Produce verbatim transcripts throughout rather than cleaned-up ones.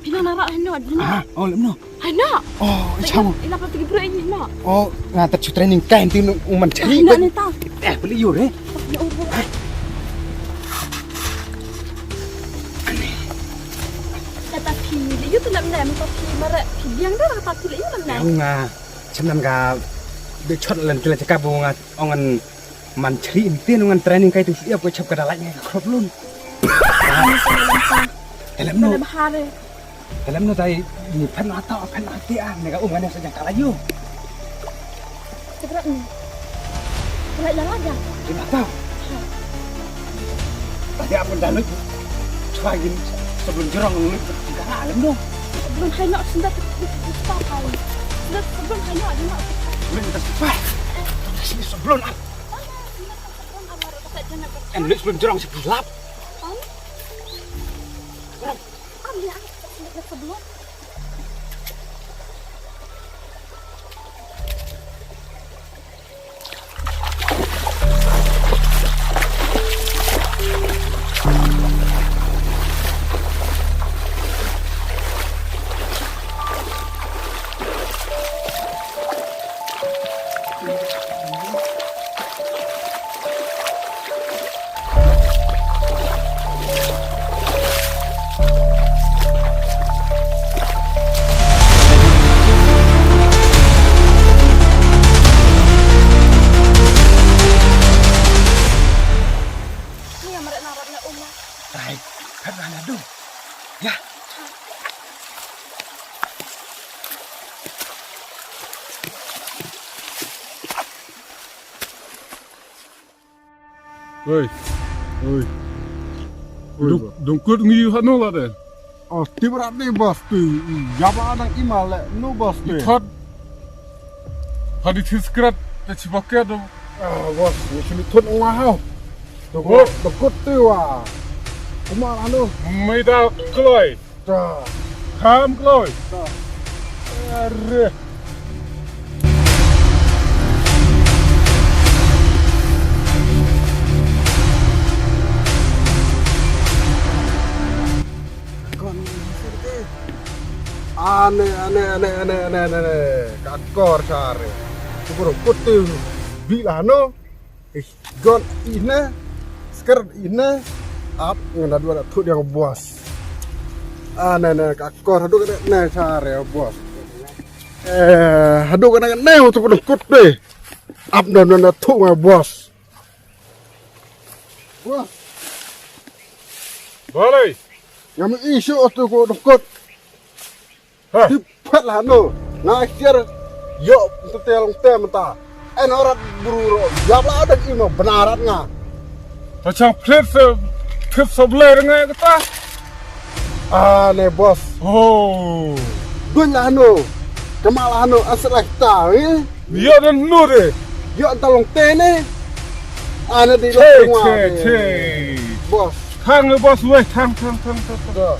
Phi nang nara hano, dina. Ah, oh, lem no. Hano. Oh, chau. Ila pa tigi bro ini no. Oh, nga tat chu training kai ti no man chari. Hano ni ta. Eh, beli yur eh. Kata phi le yu tu lam ne, kata phi mara phi biang dah kata phi le yu lam ne. Nga cham nan ka de chot lan kila chaka bu nga ong ngan man chri in tin ngan training kai tu siap ko chap ka dalai ngai ka khrop lun. Dalam no. Dalam hari. Dalam no tai ni phan ata phan ati ah ne ka um ngan sa jang kalai yu. Seberat ni. Kalai yang aja. Di mata. Tadi apa dalu? Chwa gin sebelum jorong lu. Dalam no. Sebelum hai nak sendat. Sebelum hai nak dia nak. Sebelum kita sepat. Sini sebelum ah. En lek sebelum jorong sih gelap. Ai, kat mana tu? Ya. Oi. Oi. Oi, dong, ba. Dong kut ngi hano la de. Oh, tip rat ni bos tu. Yaba nang imal le no bos tu. Thot. Hadi thiskrat te chibake do. Ah, bos, ni sini thot ngwa hau. Dong kut, dong kut tu wa. Kuma anu. Mai da kloi. Ta. Kham kloi. Ta. Are. Ane, ane, ane. Ka kor sare. Syukur kut tu. Bila no. Ih, gon ine, sker ine, ap ngan da dua da thut yang bos. Ah, ne, ne, ka kor haduh ne, ne, sare bos. Eh, haduh ne, ne, tu pun kut deh. Ap ngan da thut yang bos. Bos. Balai. Yang isu tu ko dong kut. Ha. Tip phet la no. Nga kier. Yo, tu te long te mata. En orat bru ro. Yap la dak imo benarat nga. Ta chang phet se, phet se blai nga kata. Ah, ne bos. Oh. Dun la no. Kama la no, asal la kita, eh? Yo dan no de. Yo ta long te ne. Ana di lo. Che, che, che. Bos. Thang, bos, weh, thang, thang, thang, thang, thang. Dah.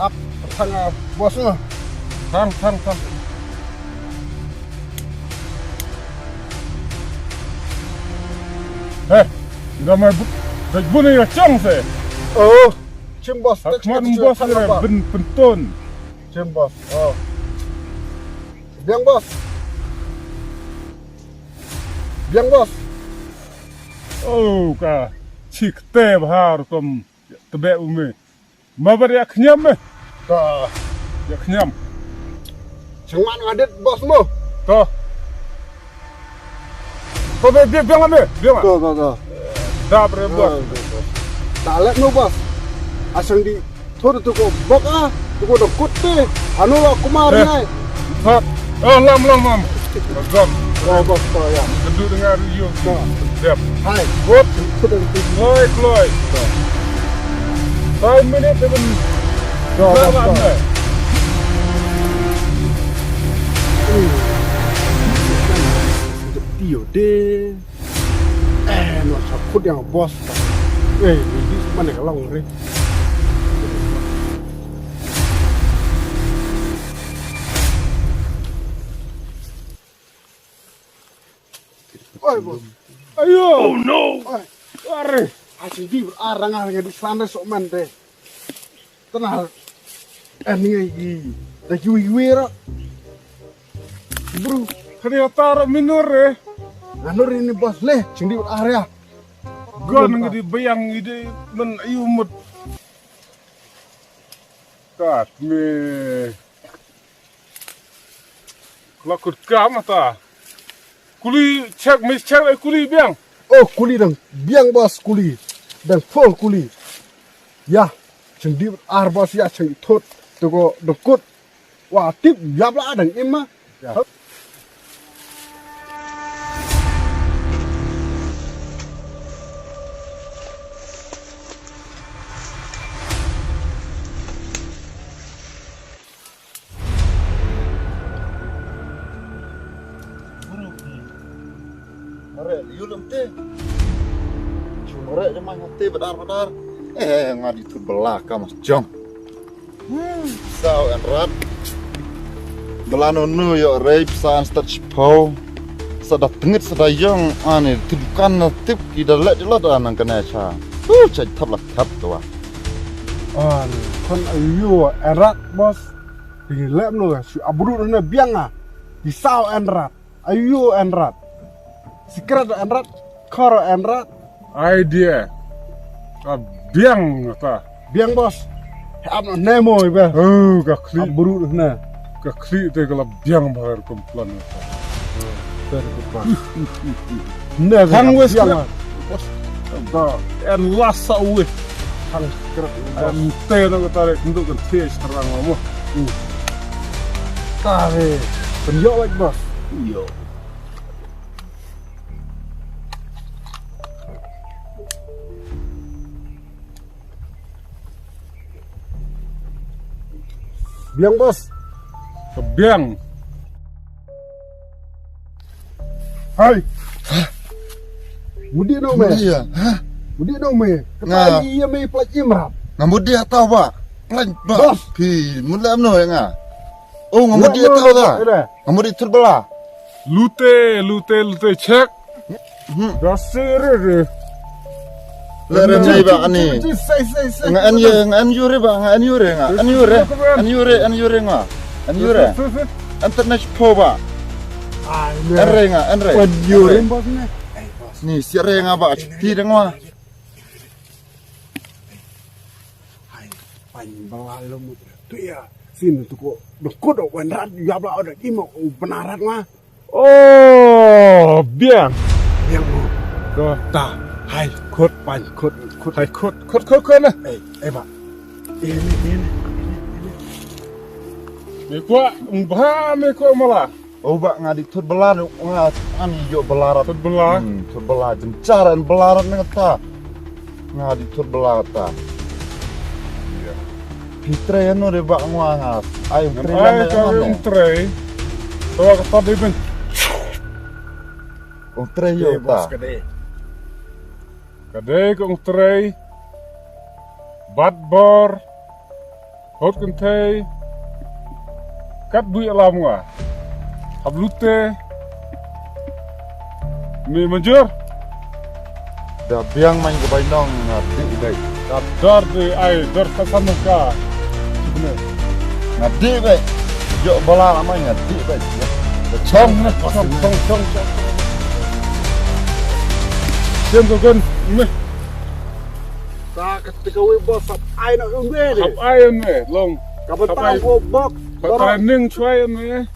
Ap, thang, ah, bos, ah. Thang, thang, thang. Heh, dah mai bu-, dah bu ni ya chang se. Oh, chim bos. Hak man bos le ben penton. Chim bos. Oh. Biang bos. Biang bos. Oh, ka chik te bahar kom tebe ume. Ma bar ya khñiam me. Ta. Ya khñiam. Changwan ngadit bos mo. Ta. Ta be, be, biang me, biang. Ta, ta, ta. Da bre bos. Ta, ta, ta. Ta let no bos. Asang di thor tu ko bok a, tu ko dong kut te. Anu lo kumar ngai. Thot. Oh, lam, lam, lam. Lam. Oh, bos, to ya. Kedu dengar you. To. Dep. Hai. Wop. Kloi, kloi. To. Five minutes even. To, to, to. Lam, lam. Tio de. Eh, no sa khut yang bos. Eh, ni di mana ka long re. Oi, bos. Ayo. Oh no. Oi. Are. Aji di arang arang di sana sok man de. Tana. Ani ngai i. Da ju i wera. Bro. Kani atar minor re. Anor ini bos le. Chingdi area. Gon ngi di bayang ide men ayu mut. Kat me. Kla kut kam ata. Kuli check, mis check, eh, kuli biang. Oh, kuli dang biang bos kuli. Dang full kuli. Ya, cheng di ar bos ya cheng thot. Tuko dang kut. Wa tip yap la dang im ma. Ya. Mare, yu lem te. Chu mare, de mai te badar badar. Eh, nga di tut bela ka mas jong. Saw en rat. Bela no no yo rei psa an stat chipau. Sa da tengit sa da yong ani tu dukan na tip ki da lek di lada nang kena cha. Hu, cha thap la thap tu wa. An kon ayu en rat bos. Ti lem no shu abru na biang a. Ti saw en rat. Ayu en rat. Sikret en rat. Koro en rat. Idea. Ka biang ta. Biang bos. He ap ne mo ibe. Oh, ka khli. Abru na. Ka khli te ka la biang ba her komplan ta. Ter ko pa. Ne. Thang wes biang ta. Da en lasa wes. Thang sikret. Em te na ka tarik ndu kan te sarang mo. Tare. Pen yo wek bos. Yo. Biang bos. Biang. Hai. Mudi no me. Mudi ya. Ha? Mudi no me. Nga. Kata iya me plaj imrap. Nga mudi atau ba. Plaj ba. Bos. Pi mula no ya nga. Oh, nga mudi atau da. Nga mudi tut bela. Lute, lute, lute, check. Hmm. Da sere re. Lere nyai ba ani. Nga an ye, nga an yure ba, nga an yure, nga an yure. An yure, an yure nga. An yure. An tanash po ba. An re nga, an re. An yure bos ne. Ni sere nga ba ti deng wa. Hai, pan bala lo mut. Tu ya, sin tu ko. Dukut o wan rat ya bla o da imo o benarat nga. Oh, biang. Biang mo. Ko ta. Hai, kut pan kut kut. Hai kut kut kut kut na. Eh, eh ba. Eh ni eh ni. Me kwa mbha me kwa mala. Oh ba nga di tut bela nga ani yo bela rat. Tut bela. Hmm, tut bela jenchar an bela rat nga ta. Nga di tut bela ta. Iya. Pi trei anu de ba ngwa nga. Ai trei ai la ka ne. Trei. Tawa ka ta de ben. Ong trei yo ta. Ka dei ka ong trei. Bat bor. Hot kynthei. Kat bui alam nga. Hap lute. Mi manjur. Da biang man ka bai nong nga di bai. Ka dar di ai dar ka san ka. Nga di bai. Yo bala la man nga di bai. Chong na chong chong chong chong. Siam ka gun me. Ta ka tika wi bos hap ai na um be. Hap ai me long. Ka ba ta ko bok. Ka training chwai me.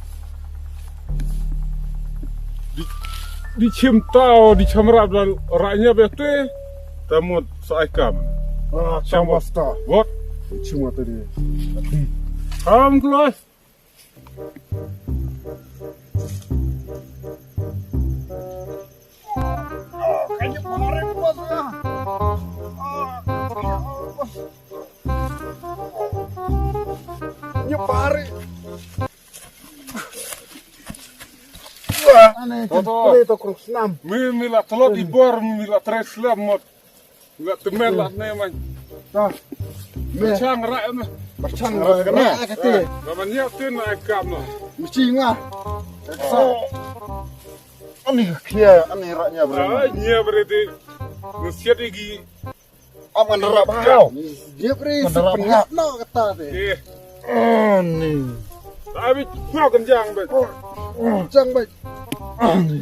Di, di chim tau, di cham rap da ranya bete. Tamut sa ai kam. Ah, cham basta. What? Chim mata di. Kam kelas. Ah, kanya parik bos ya. Ah, kanya parik. Ane, toto. Kentri to kruk snam. Mi, mi la tlot i bor, mi la tres lam mot. Mi la temen la ne man. Ta. Me. Chang ra me. Chang ra me. Kati. La man ya tin ai kam no. Mesti nga. Sa. Ani kia, ani ra nya bre. Ai nya bre di. Nasiat igi. Ap ngan rap hau. Diep ri. Ngan rap hau. No kata te. Eh. Ani. Abi pro kan jang bet. Jang bet. Ani.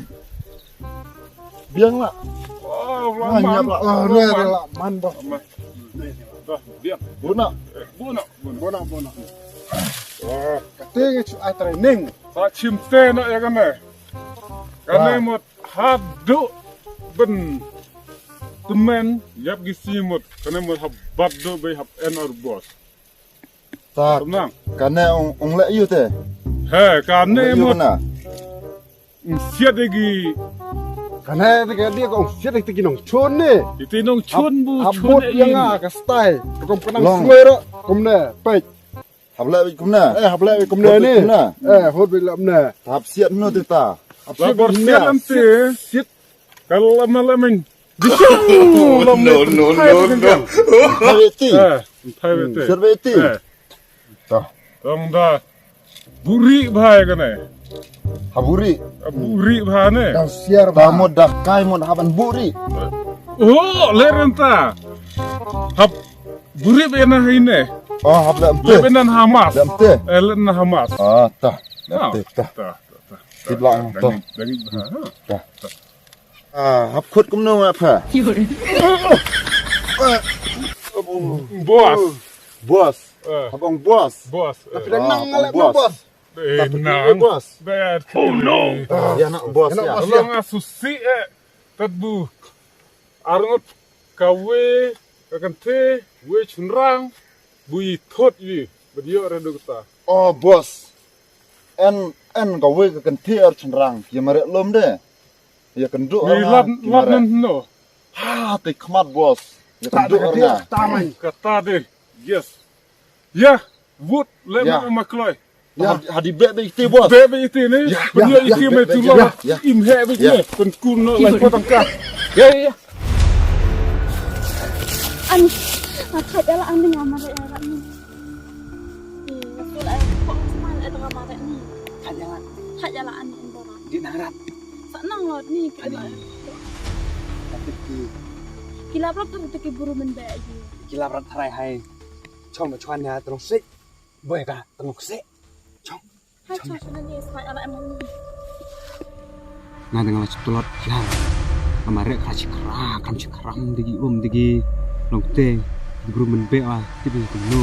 Biang lah. Oh, man. Nyap lah. Oh, re re lah man bah. Bah, biang. Bona. Bona. Bona bona. Kate ngi chu ai training. Sa chim te na ya kane. Kane mut haduh ben temen yap gi si mut. Kane mut hap bat do be hap en or boss. Tak. Tenang. Kane ong ong le yu te. He kane mut. Ong siat de gi. Kane te ka dia ong siat de ki nongchun ne. Iti nongchun bu chun ya nga ka style. Kom kenang suai ro kom ne pek. Hap leh beit kumne. Eh, hap leh beit kumne ni. Eh, hut beit leh kumne. Hap siat no te ta. Hap siat beit kumne. Siat ante. Siat. Kal lama lama. Dishu. No, no, no, no. Thai beit ti. Eh, thai beit ti. Siat beit ti. Eh. Ta. Tong da. Buri bha kane. Ha buri. Buri bha ne. Dang siar bha. Ta mut da kai mut haban buri. Oh, leren ta. Hap Buri be na hine. Oh, hap lem te. Be na Hamas. Lem te. Eh, le na Hamas. Ah, ta. Lem te, ta. Ta, ta, ta. Tip lang, ta. Daging, daging, ha, ha. Ta. Ah, hap khut kumno nga pha. Boss. Boss. Eh. Hap ong boss. Boss. Tapi dah nang ngalek boss. Eh, nang. Boss. Oh no. Ya nak boss ya. Long asusi eh. Tad bu. Arngut kawei ka kynthei wei chynrang bu ithot ïa bad ïoh re dukta. Oh boss. En en kawei ka kynthei ar chynrang ïa mare lum de. Ïa kynduh. Ïa lap lap nan no. Ha te khmat boss. Ïa kynduh ar na. Kata de. Yes. Ïa wut le ma ma kloi. Hadi beh beh iti boss. Beh beh iti ni. Punya iti me tu lah. Im he beh ni. Kun kun no lai potang ka. Ya ya. Ani. Khat ïa la ani nga mareh ïa la ani. Ni nga tu la ko sma la nga mareh ni. Khat ïa la. Khat ïa la ani endora. Di nang rat. Sa nang lot ni ki la. Tapi ki. Ki la rot tu ki buru men beh ji. Ki la rot tharai hai. Chong ma chwan ïa trong sik. Boi ka tang kseh. Chong. Hai chong. Chong ni sai ala em ni. Nga dang la chuk tlot jan. Ama re kra chikra kam chikram digi um digi. Long te bru men be wa tibi kumno.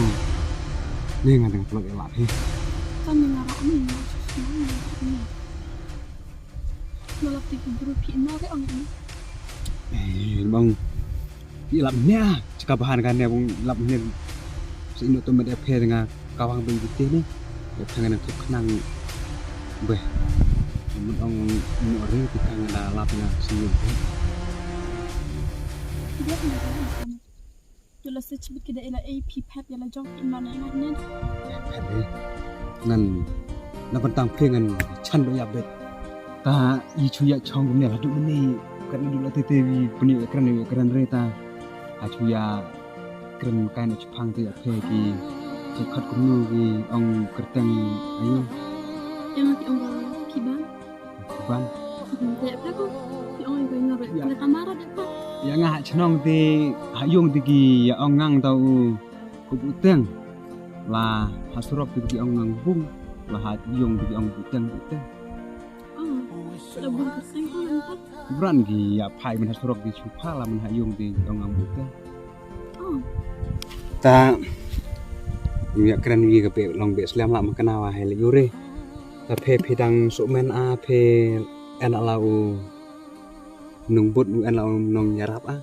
Ne nga dang tlot ela he. Kan ni nga ra ni. Nga lap ti bru pi na re ong ni. Eh, bang. Ïa lap nia, chika bahan kan nia bung lap nia. Sa ino to med ephe nga kawang bang bite ni. Ephe nga nang tuk khnang. Beh. Mut ong ino ri ti kang da lap nga sini. Ila sa chibit kida ila A P pet ila jong pi man ila nen. Pet eh. Ngan na bantang phe ngan chan do ya bet. Ta i chu ya chong ne la du ne. Kan du la te te wi puni kran wi kran re ta. A chu ya kren kai na chupang te ya phe ki. Che khat kumno ki ong kerteng ayu. Yang ki ong ba ki ban. Ki ban. Te ya phe ko ki ong ko ngar re. Ya kamara de pa. Ya nga ha chnong te ha yung te ki ya ong ngang ta u. Ku bu teng. La ha surok te ki ong ngang bung. La ha yung te ki ong bu teng bu teng. Bran ki ya phai men ha surok di chupa la men ha yung di ong ang bute. Ta ya kren wi ka pe long be slem la ma kana wa hai le yure. Ta phe phe dang su men a phe en ala u nung but u en la u nong yarap a.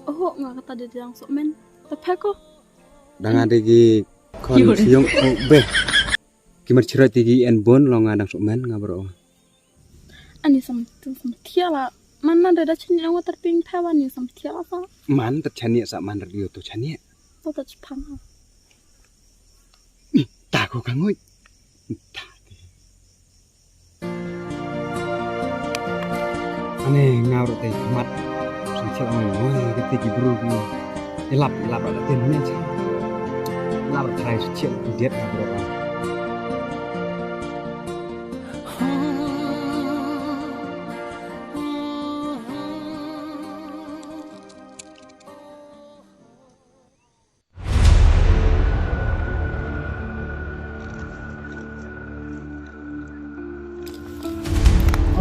Oh nga kata de dang su men. Ta phe ko. Dang ade gi kon siung u be. Ki mar chiroi ti gi en bon long nga dang su men nga bro. Ani sam tu sam thiala. Man nan da chin yang water ping thawa ni sam thiala sa. Man ta chani sa man radio to chani. To ta chpan. Ta ko ka ngoi. Ta. Ani ngau rute mat. Sam thiala mai ngoi kete ki bru ki. Ilap ilap la ten ne cha. Ilap trai chil diet ka bro.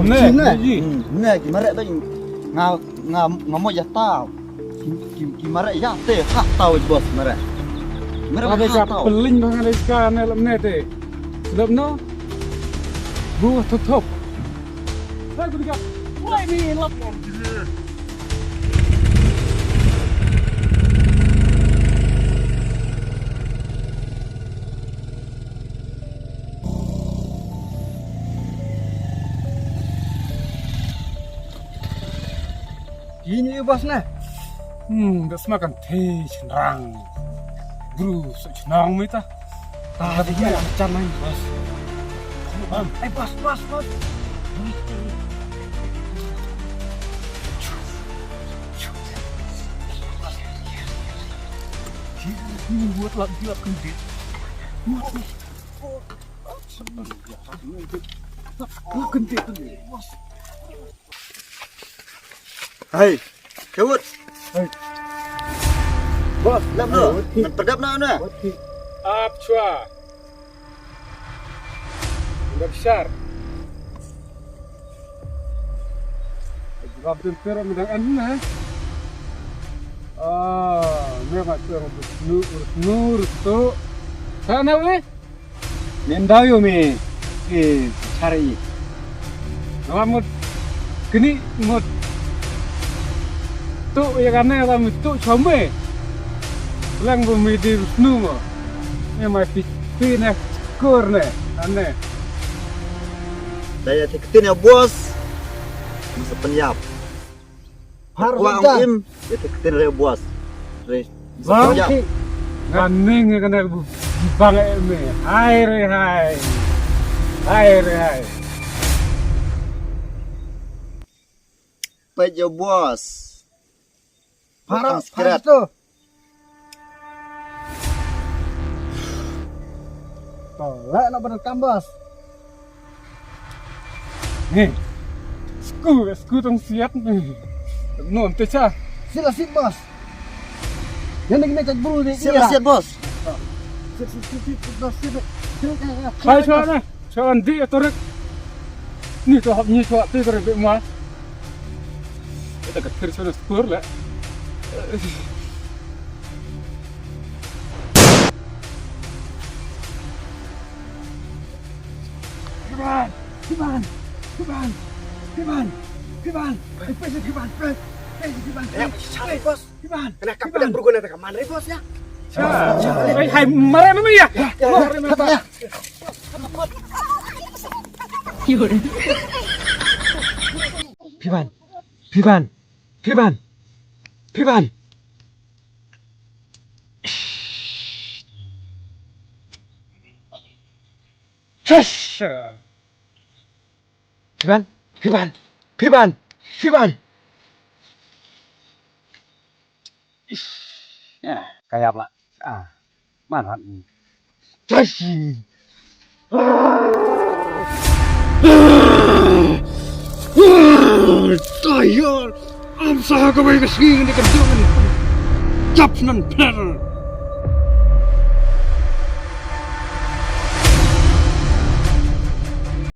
Ne, ne. Hmm, ne, ki mareh ba nga, nga, nga mo ïa taw. Ki, ki, ki mareh ïa te, ha taw, boss, mareh. Mareh ba ha taw. Peling ba nga dei ka ne lam ne te. Sebab no. Bu tutup. Hai, ku tiga. Wah, ini lap. Ini bos na. Hmm, da sma kan thei chynrang. Bru sa chynrang mita. Ta di ya chan nang bos. Ai bos, bos, bos. Ini buat lap dia kendit. Hai, Kewut. Hai. Bos, lap no. Wat ki. Perdap no na. Wat ki. Ap chwa. Unda besar. Jawab tu terus mendang an na. Ah, memang tu nur nur tu. Sana boleh? Mem dau ïa me, eh, chari. Nga mut kini mut tu ïa kane, nga mut tu chome. Lang bu me di snu mo. Me mai pi pi ne kur ne ane. Da ïa te ktien ïa bos. Masa penyap. Har wa ong im, ïa te ktien re bos. Re. Bang ki. Ngan ning ïa kane bu bang em me. Hai re hai. Hai re hai. Peit ïa bos. Para, para tu. To, leh na badan kam bos. Ni. Sku, sku tong siat ni. Non te cha. Sila sit bos. Yang ni kena chat bulu ni. Sila sit bos. Sit sit sit sit sit bos sit. Hai cha na. Cha an di atorek. Ni to hap ni to hap te atorek be ma. Kita ka thir cha na skur la. Kiban! Kiban! Kiban! Kiban! Kiban! Eh, pesa kiban, pes! Pesa kiban, eh, pes! Pesa bos! Kiban! Kena kap kiban! Dah berguna tak aman, eh, bos, ya? Hai, hai, marah memang ya? Ya, ya, marah memang. Kiban! Kiban! Kiban! Kiban! Shush! Piban, Piban, Piban, Piban. Ish. Ya, kayap lah. Ah, manat ni. Shush! Tayar! Am saha ka bai ka sngi ni ka dong. Jap nan pler.